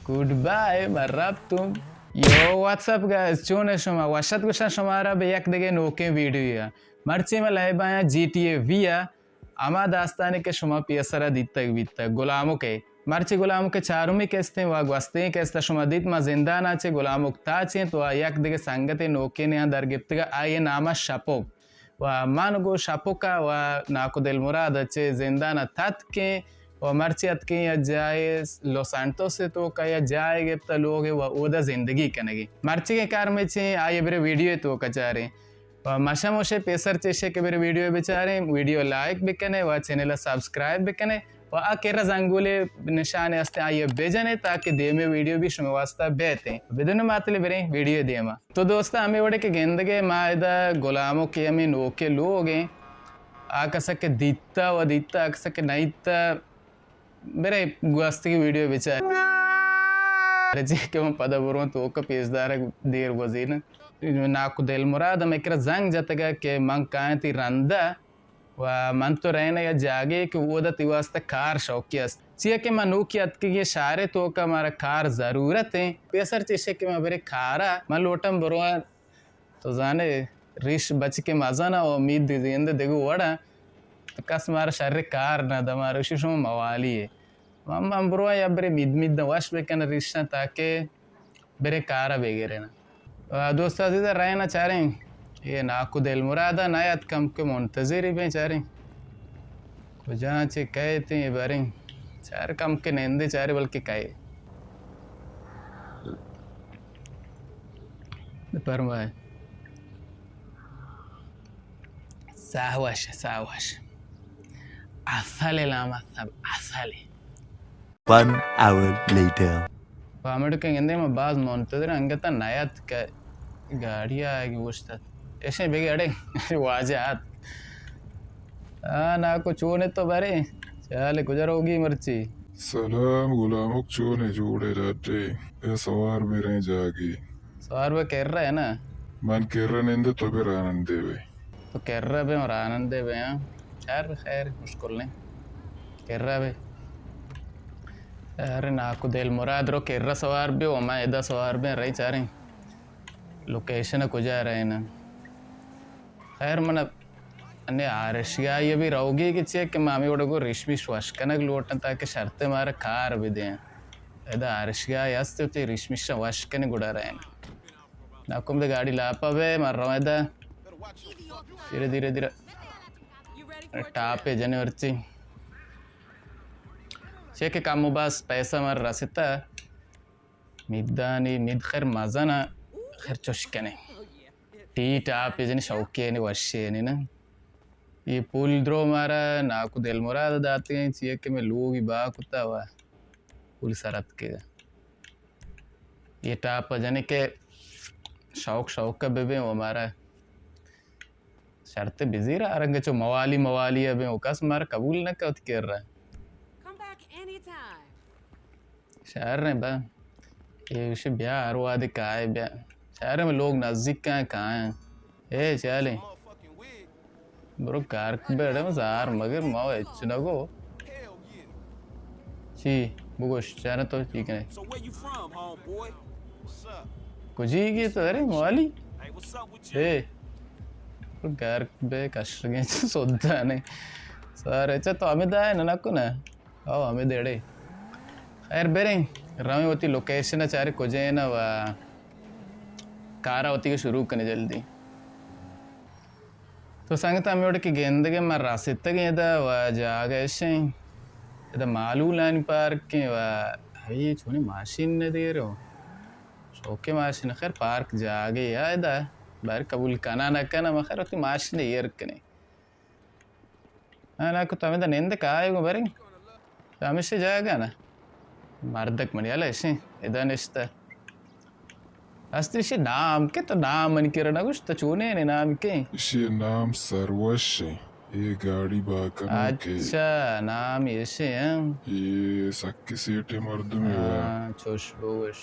Good bye, من رپتوں۔ You, what's up guys, چون اِت شما؟ وش ات گوشاں شمارا بہ یک دگہ نوکیں ویڈیو ءَ۔ مرچی ما لائیو آیاں جی ٹی اے وی ءَ، ہما داستانے کہ شما پیسرا دیتگ بیتگ، گلامک ءِ۔ مرچی گلامک ءِ چارمی قسط ایں و گوستگیں قسط ءَ شما دیت، ما زندان ءَ چہ گلامک تاچینت و یک دگہ سنگتے نوکیں نیاں در گپتگ ءَ، آئی ءِ نام ءَ شپک۔ و من گوں شپک ءَ و ناکو دلمراد ءَ چہ زندان ءَ تتکیں و مرچی اتکیں یک جاہے لوس سانتوس ءِ توکا یک جاہے گپتہ لوگے و اودا زندگی کنگی۔ مرچیگیں کار مئے چی ایں، آئی ءَ برے ویڈیو ءِ توکا چاریں۔ و مشا موشے پیسر چشے کہ برے ویڈیو ءَ بچاریں، ویڈیو ءَ لائک بکنے و چینل ءَ سبسکرائب بکنے و آ کرا زنگولے نشانے ہستیں، آئی ءَ بجنے تاکہ دیمے ویڈیو بھی شمے واسطہ بیتیں۔ بدون ماتلے بریں ویڈیو ءِ دیما۔ تو دوستاں، ہمے وڑے کہ گندگے ما ادا گلامک ءِ ہمے نوکیں لوگ ایں، آ کسا کہ دیتا و دیتا، آ کسا کہ نہ دیتا، برے گوستگی ویڈیو بچار۔ رجے کہ من پدا برواں توکا پیش دارگ دیر گوزین۔ ناکو دلمراد ہمے کرا زنگ جتگا کہ من کائیں تئی رندا و من تو رئیناں یک جاگہے کہ اودا تئی واسطہ کار شوقی است۔ چیا کہ من نوکی اتکگیں شہرے توکا، مارا کار ضرورت ایں۔ پیسر چشے کہ من برے کارا، من لوٹاں برواں، تو زانے ریش بچکے مزن ءُ مید زند دگہ وڑا، تو کس مارا شر کار نہ دا، مارا اشی شما موالی ہے۔ من، من برواں یا برے مید مید وش بکن ریشاں تاکہ برے کارا بگرے نا۔ آ، دوست عزیز، رہنا چاریں، یہ ناکو دل مراد نہ یاد، کم کے منتظری بیں چاریں۔ کجا چے کئے تیں یہ باریں؟ چار کم کے نندے چارے بلکہ کئے۔ بفرمائے۔ ساہ وش، ساہ وش۔ اصل علامت صاحب، اصل۔ One hour later. پامڑ کہ گندے ما باز منتظر انگتا نیات کہ گاڑی آئے گوشت۔ ایشیں بگے اڑے واجہ آت۔ آ، ناکو چونے تو برے؟ چالے کجا روگی مرچی؟ سلام غلامک، چونے جوڑے ڈاڈے؟ اے سوار بریں جاگی۔ سوار بے کرا ہے نا؟ من کرا نندے تو بے رانندے بے۔ تو کرا بے رانندے بے، ہاں؟ چار بے خیر، مشکل نہیں۔ کرا بے۔ ارے ناکو دل مراد رو کرا سوار بے، و ما ادا سوار بے، رہی چاریں۔ لوکیشن کجا رہے نا؟ خیر، من انے آرشگاہی بھی روگی کہ چیک کہ مامی وڑے کو ریشمیش وش کنگ لوٹن تاکہ شرط مارا کار بھی دیں۔ ادا آرشگاہ است تے ریشمیش وش کنے گڑا رہے۔ ناکم دے گاڑی لاپا بے، مر رہا ہے دا۔ دھیرے، دھیرے، دھیرے۔ ٹاپ ہے جنے ورچی۔ چیک کہ کم و بس پیسہ مر رسیتا۔ میدانی، مید خیر مزن ء خیر چش کنے۔ ٹی ٹاپ جنی شوقی نی وشی نی نا۔ یہ پول درو مارا ناکو دل مراد داتے ہیں، چیئے کہ میں لوگی با کتا ہوا پول سرت کے۔ یہ ٹاپ جنے کہ شوق شوق کا بے بے وہ مارا۔ شرط بزیر آ رنگ چو موالی موالی ابیں او کس مار قبول نہ کت کر رہا۔ Come back anytime. شہر رہے با۔ یہ اسے بیا ہر وادی کائے بیا۔ شہر میں لوگ نزدیک کائیں کائیں۔ اے چالے۔ برو کار بیڑے زار مگر ما اچ نہ گو۔ چی؟ بگوش، چارہ تو چی کنے؟ So where you from, homeboy? What's up? کجی گی تو، ارے موالی؟ Hey, what's up with you? اے، گھر بے کشگیں چہ سودا نے۔ سارے چہ تو ہمیں دائے نہ نکو نا۔ او ہمیں دیڑے۔ خیر بریں، رویں وتی لوکیشن چارے کجے نا و کارا وتی کے شروع کنے جلدی۔ تو سنگت ہمے وڑ کہ گندگ ء ما رستگیں ادا و جاگہ اشیں، ادا مالولانی پارک ایں و ہئی چونیں ماشین نہ دیر و شوکیں ماشین، خیر پارک جاگہ یا ادا بار قبول کنا نہ کنا، ما خیر وتی ماشین ایر کنیں۔ ہاں، ناکو تو ہمیدا نندے کائے گو بریں۔ تو ہمیشہ جاگہ نا۔ مردک منی حالا اشیں، ادا نشتہ۔ ہستی اشی نام کے تو نام منی کرا نہ گوشت، تو چونے نے نام کے؟ اشی نام سروش ہے، یہ گاڑی با کنوکے۔ اچھا، نام ایشے ہیں۔ یہ سکی سیٹے مردمی ہوا۔ ہاں، چوش بوش۔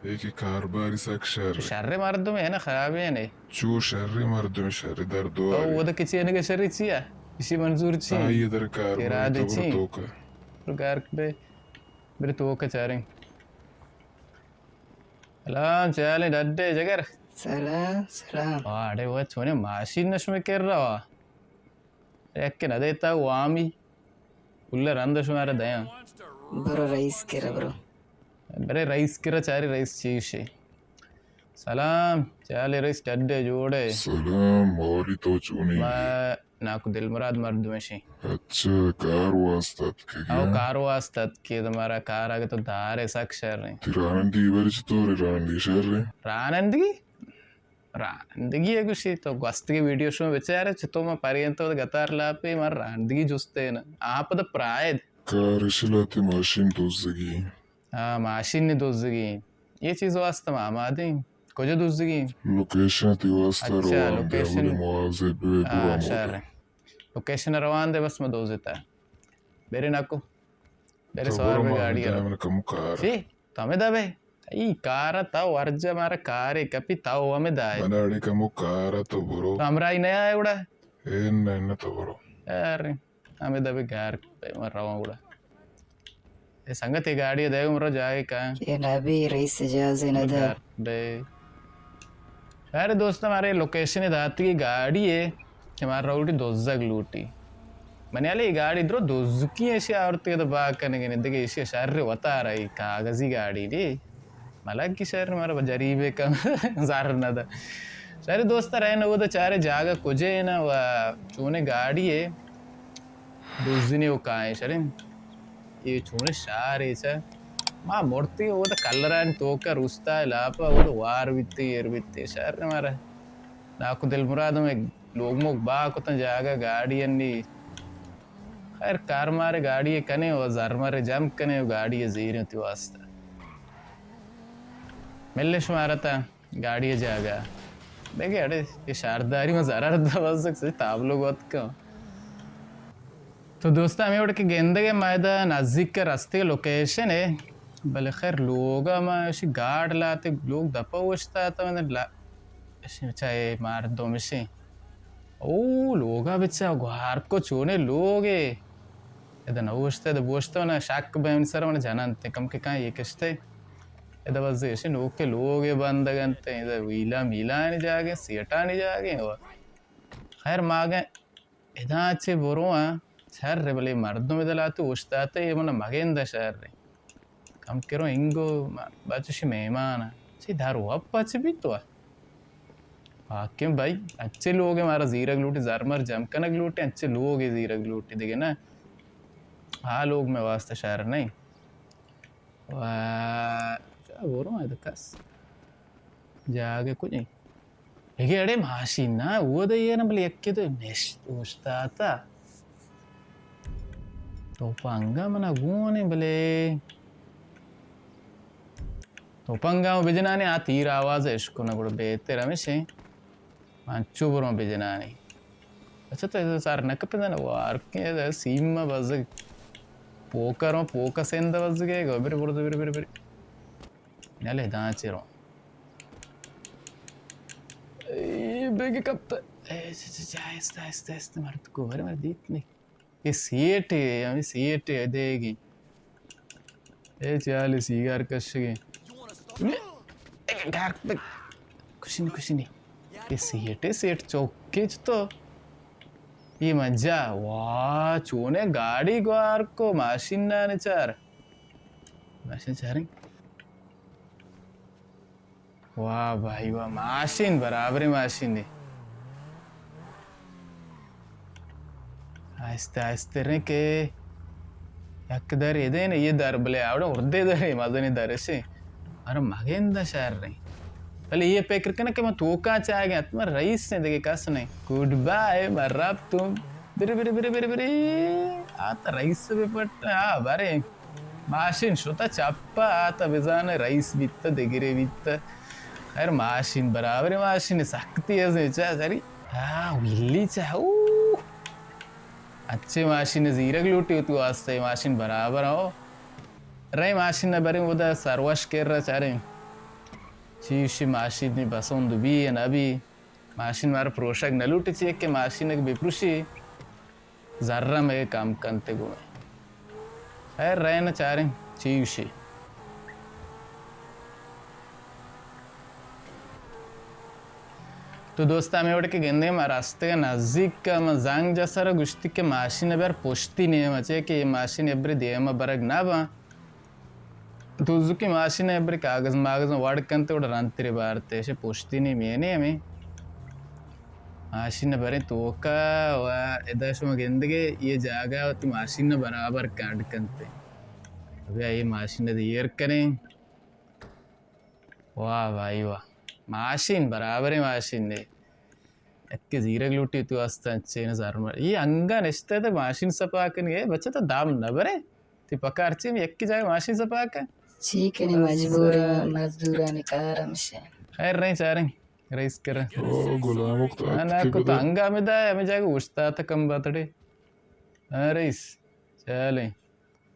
اے کہ کارباری سک شر۔ شر مردمے ہے نا، خرابے ہے نے۔ چو شر مردم شر در دو او، آرے۔ وہ تو کچی ہے نا کہ شر چی ہے؟ اسی منظور چی؟ آئیے در کار تیرا دے چی؟ توکا۔ گار بے، بر توکا چاریں۔ سلام، چے حال ایں ڈڈے جگر؟ سلام، سلام۔ آ، اڑے وہ چونے ماشین نہ شمے کر رہا۔ یک نہ دیتا وامی۔ اللہ رند شمارا دیاں۔ برو رئیس کرا برو۔ برے رئیس کرا چاری رئیس چیشے۔ سلام، چے حال ایں رئیس ڈڈے جوڑے؟ سلام، مالی تو چونی؟ ما ناکو دلمراد مردم شیں۔ اچھا، کار واسطہ اتکگی؟ او، ہاں؟ کار واسطہ اتکگی، تو مارا کار آگے تو دارے سک شر ایں۔ تی رانندگی بری چطور ایں؟ رانندگی شر ایں؟ رانندگی؟ رانندگی ءَ گوشی، تو گوستگی ویڈیو شما بچارے، چہ تو ما پرینت و گتار لاپے، ما رانندگی جستے نا۔ آپ دا پرائد۔ کار شلاتی ماشین دوزگی۔ ہاں، ماشین نے دزگی۔ یہ چیز واسطہ ما آمادیں۔ کجا دزگی؟ لوکیشن تی واسطہ اچھا، روان دے، لوکیشن۔ اولی مواظب بے، ہاں، برا شر۔ مودا۔ لوکیشن روان دے، بس ما دوزتا۔ برے ناکو۔ برے تو سوار برو بے ما گاڑی ہمیں رو۔ دائم کم کار۔ چی؟ تو ہمیں دا بے؟ ای کار تا ورجا مارا کارے کپی تا ہمیں دائے۔ بنا اڑے کم کار تو برو۔ تو ہمراہی نہ آئے اڑا؟ اے نہ، نہ تو برو۔ ارے۔ ہمے دبے گار پہ من رواں گڑا۔ اے سنگت، اے گاڑی دے گم رو جائے کا؟ اے نبی رئیس اجازت نہ دا۔ بے۔ شہر دوست، ہمارے لوکیشن داتی کی گاڑی ہے کہ ہمارا روٹی دوزگ لوٹی۔ منی حال اے گاڑی درو دوزکی ایشی آورتی تو با کنگے نے، دگہ ایشی شہر وتا رہی کاغذی گاڑی دی۔ ملک کی شہر مارا جریبے کم زر نہ دا۔ شہر دوست رہے نہ وہ دا چارے جاگہ کجے نہ و چونے گاڑی ہے۔ دزنی و کائیں شریں۔ یہ چونے شہر ہے چا۔ ما مرتی وہ دا کلران توکا روستا لاپا وہ دا وار بیتی ایر بیتی شہر مارا۔ ناکو دل مراد میں لوگ موگ با کتن جاگہ گاڑی انی۔ خیر، کار مارے گاڑی کنے و زر مارے جم کنے و گاڑی زیریں تی واسطہ۔ ملے شمارا تا گاڑی جاگہ۔ دیکھے، اڑے، یہ شارداری میں ضرر دا بس سے تابلو گوت کا۔ تو دوست، ہمیں وڑ کے گندگے ما ادا نزدیک کے رستے لوکیشن ہے۔ بلے خیر، لوگا ما اسی گاڑ لاتے، لوگ دپا اوشتا تا، من لا-، اسی چاہے مردم اسی۔ او، لوگا بچا گوار کو چونے لوگے۔ ادا نہ اوشتا، ادا بوشتا، من شک بے من سر من جننت، کم کے کان یہ کشتے۔ ادا بس اسی نوکے لوگے بندگنت، ادا ویلا میلا نی جاگے، سیٹا نی جاگے۔ خیر، ما گئے ادا چہ برواں شر، بلے مردم ادا لاتو اوشتاتے، اے من مگند شر۔ کم کرو انگو ما-، بچشی مہمان۔ چی دار و پچ بیت و۔ واقعی بھائی، اچھے لوگ ہیں، مارا زیرگ لوٹی، زر مر جم کنگ لوٹی، اچھے لوگ ہیں زیرگ لوٹی، دیکھے نا۔ ہاں، لوگ میں واسطہ شر نہیں۔ و چا برو ادا کس جاگہ کجیں؟ بگے اڑے ماشین نا، وہ دے یہ نا بلے یکی تو نشت اوشتاتا۔ تو پنگا منا گونے بلے۔ تو پنگا بجنانے آ تیر آواز اشکو نہ گڑ بہتر ہمیشیں۔ انچو برو بجنانی۔ اچھا، تو سر نہ کپے دن وار کے سیم بزگ پوکر ہوں، پوکا سند بزگے گو، بر، بر، بر، بر، بر۔ نلے داں چرو۔ اے بیگ کپت۔ اے، چ، چ، چ، آہستہ، آہستہ، آہستہ، مرد کو، بر، مر دیت نہیں۔ اے سیٹ ہے، ہمیں سیٹ ہے، دیگی۔ اے چالے سیگار کشگے۔ اے، گار پہ کشنی، کشنی۔ اے سیٹ ہے، سیٹ چوکے چتو۔ اے مجا، واہ، چونے گاڑی گوار کو، ماشین نہ چار۔ ماشین چاریں۔ واہ بھائی واہ، ماشین برابریں ماشینے۔ آہستہ آہستہ ریں کہ یک در ادے نے، یہ در بلے آوڑا اردے درے، مزنی درشے۔ ارے مگند شہر ریں۔ بلے یہ فکر کنے کہ من توکا چاہ گیا، تم رئیس سے دگے کس نہیں۔ گڈ بائے، من رب تم۔ برے، برے، برے، برے، برے۔ آ تا رئیس بے پٹ، آ برے۔ ماشین شتا چپا آتا بزانے رئیس بیتا دگرے بیتا۔ خیر ماشین برابر ماشین سکتی ہے چا سری۔ ہاں ویلی چا او۔ اچھے ماشین زیرگ لوٹی ہوتی واسطے ماشین برابر ہو۔ رئے ماشین نہ بریں ودا سروش کر رہا چاریں۔ چیشی ماشین نی پسند بی یا نہ بی۔ ماشین مارا پروشگ نہ لوٹی چی کہ ماشین اگہ بپروشی۔ زر مئے کم کنت گوں۔ خیر رئے نہ چاریں چی گوشی۔ تو دوست، ہمے وڑ کہ گندے ما رستگ نزیک ءَ، ما زنگ جا سر گوشتی کہ ماشین بیار پشتی نیمہ، چے کہ اے ماشین ابری دیما برگ نہ باں۔ دوزکی ماشین ابری کاغذ ماغذ وڑ کنتے وڑ رنتری بارتے، شے پشتی نیمہ نے ہمیں ماشین بریں توکا و ادا شما گندگے یہ جاگہ وتی ماشین برابر کاڈ کنتے۔ بیا یہ ماشین دیر کریں۔ واہ بھائی واہ، ماشین برابریں ماشین نے۔ یکے زیرگ لوٹی تو است انچیں زر مر۔ یہ انگا نشتے تے ماشین سپا کنگے، بچہ تو دام نہ برے۔ تی پکار چی یکی جائے ماشین سپا کن۔ چی کنی، مجبور مزدورانی کار ہمشے۔ خیر نہیں چاریں، رئیس کریں۔ او غلام اختر، ہاں، نہ کو تو انگا میں دا، ہمیں جائے اوشتا تا کم باتڑے۔ ہاں رئیس، چلیں۔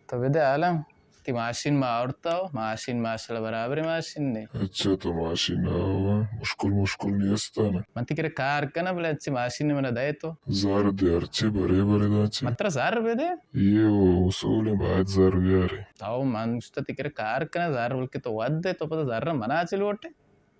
تو بدے عالم، تی ماشین ما آورتا ہو، ماشین ماشاءاللہ برابر ماشین نے۔ اچھا، تو ماشین آوا، مشکل مشکل نہیں استا نا۔ من تی کرے کار کنا، بلے اچھی ماشین نے منا دے تو۔ زر دے ہرچے برے برے دا چے۔ متر زر بدے؟ یہ وہ اصول ہے، باید زر بیارے۔ تو من گشتا تی کرے کار کنا، زر بلکہ تو ود دے، تو پتہ زر منا چے لوٹے۔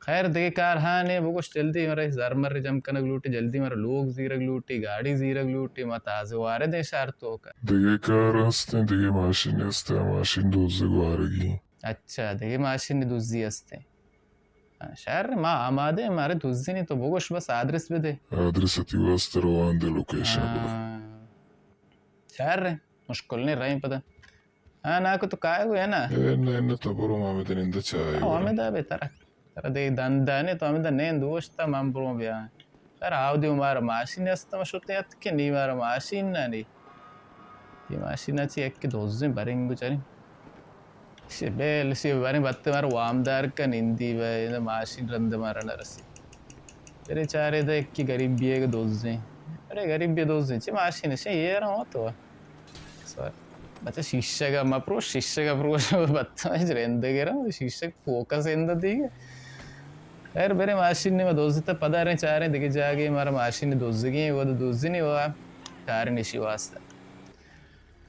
خیر، دگہ کار ہاں نے بگوش، جلدی مرے زر مر جم کنگ لوٹی، جلدی مرے لوگ زیرگ لوٹی، گاڑی زیرگ لوٹی، ما تازہ واردیں شہر توکا۔ دگہ کار ہستیں، دگہ ماشین ہستیں، ماشین دوزگ وارگی۔ اچھا، دگہ ماشین دوزی ہستیں۔ ہاں، شہر ما آمادے، مارے دوزی نہیں تو بگوش، بس آدرس بدے۔ آدرس تی واسطہ روان دے، لوکیشن بدے۔ ہاں۔ شہر مشکل نہیں رہی پتہ۔ ہاں، ناکو تو کائے گو ہے نا؟ اے، نہ، نہ، تو برو، ما ہمیں دن اندر چاہے ہاں، برو۔ ہمیں دا بے ترا۔ ترا دے دن دانے تو ہمیں دا نین دوشتا من برو بیا۔ خیر، آو دیو مارا ماشین است، ما شتے ات کہ نی مارا ماشین نہ نی۔ یہ ماشین اچھی ایک کے دوزیں برنگ گو چاریں۔ شے بیل، شے برنگ بتے مارا وامدار کا نندی بے، ماشین رند مارا نہ رسی۔ برے چارے دے کہ غریبی ءَ دوزیں۔ ارے غریبی ءَ دوزیں، چے ماشین شے یہ رہا تو۔ سوار۔ بچہ شیشگ ءَ مہ پروش، شیشگ ءَ پروش، بچہ رند گرم، شیشگ فوکس اند دیگہ۔ خیر برے ماشین نے ما دوزتا پدا رہے چاریں دگہ جاگے مارا ماشین دوزگیں، وہ دوزنی وہ کار نشی واسطہ۔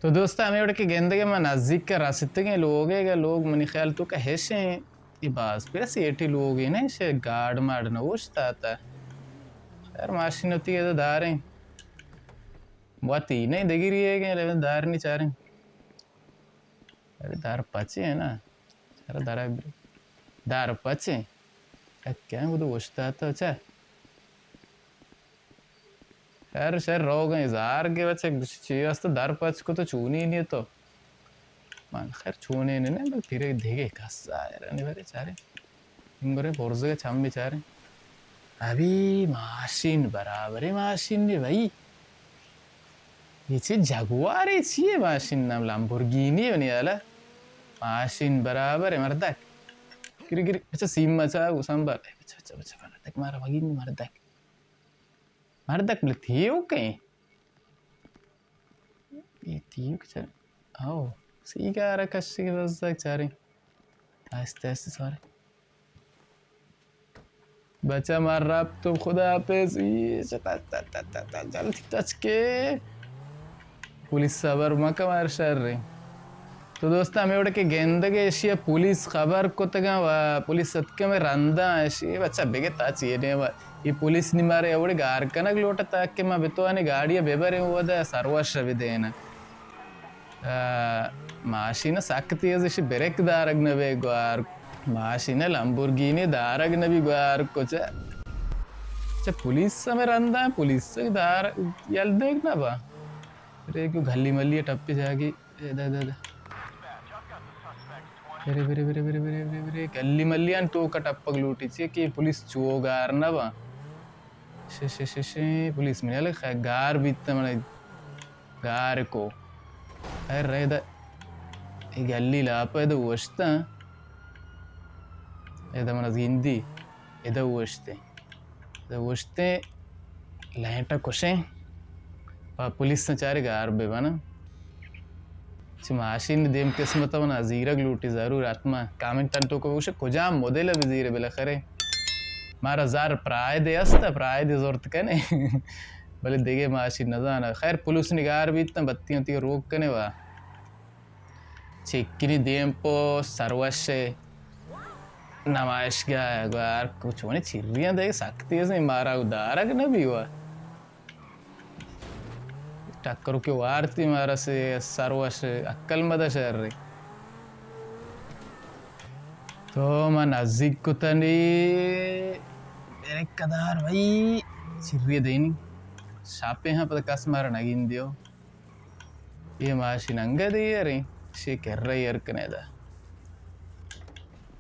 تو دوست، ہمے وڑ کہ گندگے ما نزیک ءَ رستگیں لوگے گا، لوگ منی خیال تو کہ ہشیں، یہ باز پہ سیٹی لوگے نے، شے گارڈ مارڈ نہ اوشتاتا۔ خیر ماشین ہوتی ہے تو داریں۔ وتی نہیں دگری ہے کہ لیکن دار نہیں چاریں۔ ارے دار پچے ہے نا۔ سر دار، دار پچے۔ کیا وہ تو اوشتاتا چا۔ شر شر روگ ءَ زار گے بچے، چی است در پچ کو تو چونی نہیں تو۔ من خیر چونی نہیں، بل پھر دیگه کس ظاہر نہیں برے چارے۔ انگرے برزگ چم بچارے۔ ابھی ماشین برابر ہے، ماشین نے بھائی۔ یہ چی جگوارے چی ہے ماشین نام؟ لامبورگینی ہے نہیں آلا۔ ماشین برابر ہے مردک۔ گری گری، اچھا سیم مچا، وہ سنبھال۔ اچھا، اچھا، اچھا، مردک مارا بگی نہیں مردک۔ مردک بلے تھیوکیں۔ یہ تھیوک چر۔ او، سیگار کشی بزگ چاریں۔ آہستہ آہستہ سوارے۔ بچہ مار رب تو خدا حافظ۔ ای، چہ تا، تا، تا، تا، تا، جلدی ٹچ کے۔ پولیس صبر مکہ مار شر رہی۔ تو دوست، ہمے وڑ کہ گندگ ءَ ایشی ءَ پولیس خبر کتگاں و پولیس اتکہ مئے رنداں ایشی بچہ بگے تا چی نے و یہ پولیس نی مارے اوڑے گار کنگ لوٹا تاکہ ما بتوانے گاڑی ءَ ببریں و دا سروش بدین۔ آ، ماشین سک تیز ایشی بریک دارگ نبی گوار۔ ماشین لمبورگینی دارگ نبی گوار کچھ۔ چہ پولیس ہمے رنداں پولیس دار یل دیگ نبا۔ ریگو گلی ملی ٹپی جاگی۔ اے دے، دے، دے۔ برے، برے، برے۔ گلی ملیان ٹوکا ٹپگ لوٹی، چی کہ پولیس چو گار نہ باں۔ شے، شے، شے، شے، پولیس منی الگ خ-، گار بیت من گار کو۔ خیر رہ دا، اے گلی لاپ ہے دا وشتاں۔ اے دا من از گندی، اے دا وشتے۔ تو گوشتے لائٹ ءَ کشیں، پہ پولیس ءَ چارے گار بہ بناں۔ چہ ماشین دیم قسمت ءَ منا زیرگ لوٹی ضرور، حتما کامنٹ ءَ تو کو گوشے کجام مدل ءَ بزیرے بالاخرے۔ مارا زر پرائے دے است، پرائے دے زرت کنے۔ بلے دگہ ماشین نزاناں۔ خیر پولیس نگار بیتاں، بتی وتی روک کنے وا۔ چکینی دیم پو سروش ءَ۔ نمائشگاہ ءَ گوار کو چونے چریاں دے سکتی ہے، مارا دارگ نہ بیوا۔ ٹکر کہ وارتی مارا سے سروش عقل مدہ شر۔ تو ما نزدیک کتنی، میرے قدار بھائی، چری دینی۔ شاپے ہاں پتہ کس مارا نگین دیو۔ یہ ماشین انگا دے یاریں، شی کر رہی یار کنے دا۔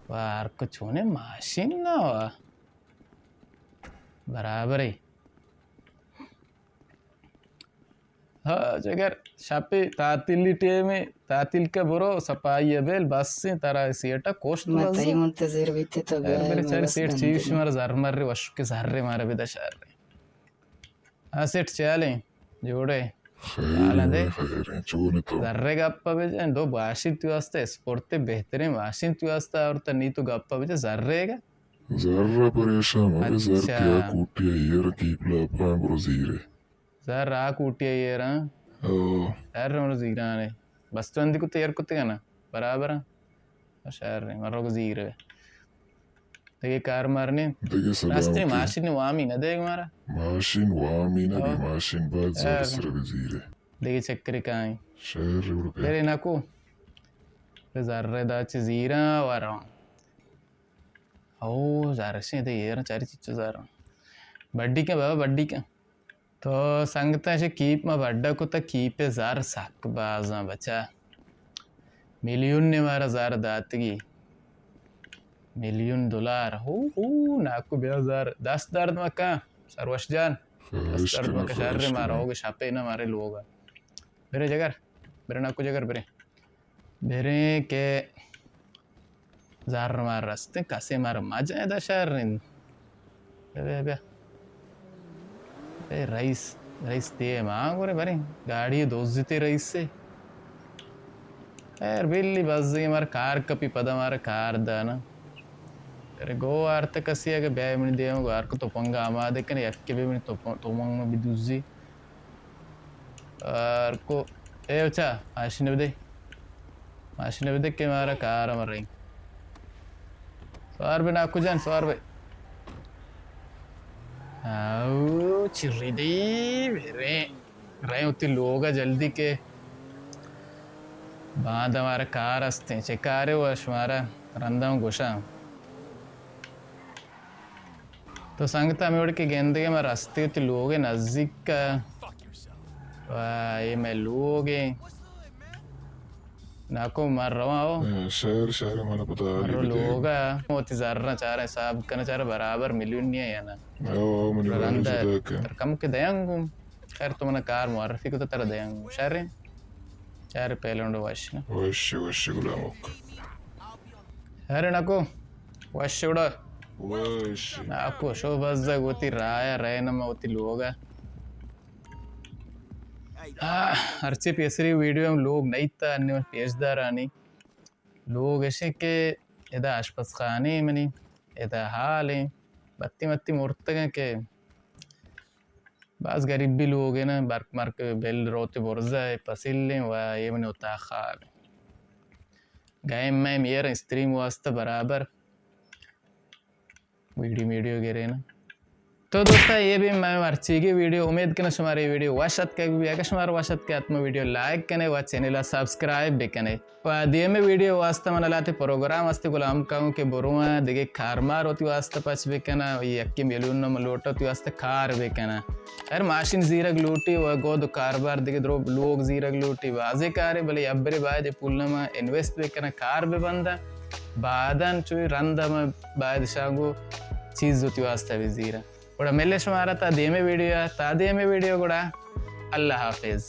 وار کو چونے ماشین نہ ہوا۔ برابر ہے۔ ہاں، جگر شپے تعطیلی ٹیم ہے، تعطیل کا برو، سپائی بیل، بس سے ترا سیٹا کوشت میں بس۔ تئی منتظر بیتے تو بیا، میرے چاری سیٹ چیز مارا زر مر رہے، وش کے زر رہے مارا بدا شر رہے۔ ہاں سیٹ چالیں، جوڑے۔ خیر ہے، خیر ہے، چون تو؟ زر گپا بجن، دو باشی تو واسطہ، اسپورٹ بہترین باشی تو واسطہ، اور تنی تو گپا بجن، زر گا۔ زر پریشان مبے، زر اچھا۔ کیا کوٹی ہے، یہ رکیب لاپا برو زیرے۔ زر آ کوٹی ءَ ایر آں۔ او۔ زر ہمر زیران ہے۔ بس تو اندی کتے ایر کتے گا نا۔ برابر آں۔ شر ہے۔ من روگ زیر ہے۔ دگہ کار مار نے۔ دگہ سلامتی۔ راستے ماشین وامی نہ دیگ مارا۔ ماشین وامی نہ دے، او۔ ماشین بعد زر شر۔ سر بزیرے۔ دگہ چکر کائیں۔ شر اڑ پہ۔ تیرے نکو۔ زر دا چ زیران وران۔ او زر سے دے ایر چاری چچو زر۔ بڈی کن بابا، بڈی کن۔ تو سنگتاں، شے کیپ ما بڈا کتا، کیپ زر سک بازاں بچا۔ میلیون نے مارا زر داتگی۔ میلیون دلار۔ ہو، ہو، ناکو بیا زر۔ دست درد مکن، سروش جان۔ دست درد مکن، شر مارا ہوگے شپے نہ مارے لوگا۔ برے جگر، برے ناکو جگر، برے۔ بریں کہ زر مار رستیں، کسے مار مجن ادا شر انت۔ بیا، بیا، بیا۔ اے رئیس، رئیس دے ما گورے بریں۔ گاڑی دزتے رئیس سے۔ خیر بلی بزگیں مار کار کپی پدا مار کار دانا۔ ارے گو آرت کسی اگہ بیا منی دیم گو آر کو تپنگ آمادے کنے، یکے بے منی تپ-، تپنگ بدزی۔ آر کو، اے بچا، ماشین بدے۔ ماشین بدے کہ مارا کار مریں۔ سوار بے ناکو جان، سوار بے۔ آؤ، چری دی، میرے۔ رہے ہوتی لوگ جلدی کے۔ باند ہمارا کار ہستیں، چے کارے ہوا شمارا رندا گوشاں۔ تو سنگت ہمے وڑ کہ گندگے ما رستے وتی لوگ نزیک ء۔ و اے مئے لوگ ایں۔ ناکو مر رواں ہو۔ شہر، شہر من پتا رو لوگ ء۔ وتی زراں چاریں حساب کن چار برابر میلیون نہیں ہے یا نا؟ او، منی رندا کم کہ دیاں گوں۔ خیر تو منا کار معرفی کو تو ترا دیاں گوں۔ شہر ایں۔ چار پہلے انڈو وش نا۔ وش، وش غلامک۔ ارے ناکو، وش گڑا۔ وش۔ ناکو، شو بزگ وتی راہ ء، رہے نما وتی لوگ ء۔ آہ، ہرچی پیسری ویڈیو ہم لوگ نہیں تا، انی من پیش دارانی۔ لوگ اشیں کہ ادا آشپزخانے منی، ادا ہال ایں، بتی متی مرتگاں کہ باز گریبی لوگ ایں نا، برک مرک بل روت برزا اے پسیل ایں و اے منی اتاق ہال ایں۔ گیم میم ایر استریم واسطہ برابر ویڈیو میڈیو گرے نا۔ تو دوستا، اے بھی مئے مرچیگی ویڈیو۔ امید کناں شمارا اے ویڈیو وش اتکگ بی۔ اگر شمارا وش اتکے، حتما ویڈیو لائک کنے و چینل سبسکرائب بکنے۔ و دیمے ویڈیو واسطہ من لاتے پروگرام استے غلام کاؤں کہ برواں دگہ کارمار وتی واسطہ پچ بکناں، یکے میلیون نو لوٹا وتی واسطہ کار بکناں۔ ہر ماشین زیرگ لوٹی و گود و کاربار دگہ درو لوگ زیرگ لوٹی، بازے کارے، بلے ابرے باید اے پول ما انویسٹ بکناں، کار ببنداں، بعداً چوی رند ما باید شاگو چیز وتی واسطہ بزیراں۔ گڑا ملے شمارا تا دیمے ویڈیو، تا دیمے ویڈیو گڑا اللہ حافظ۔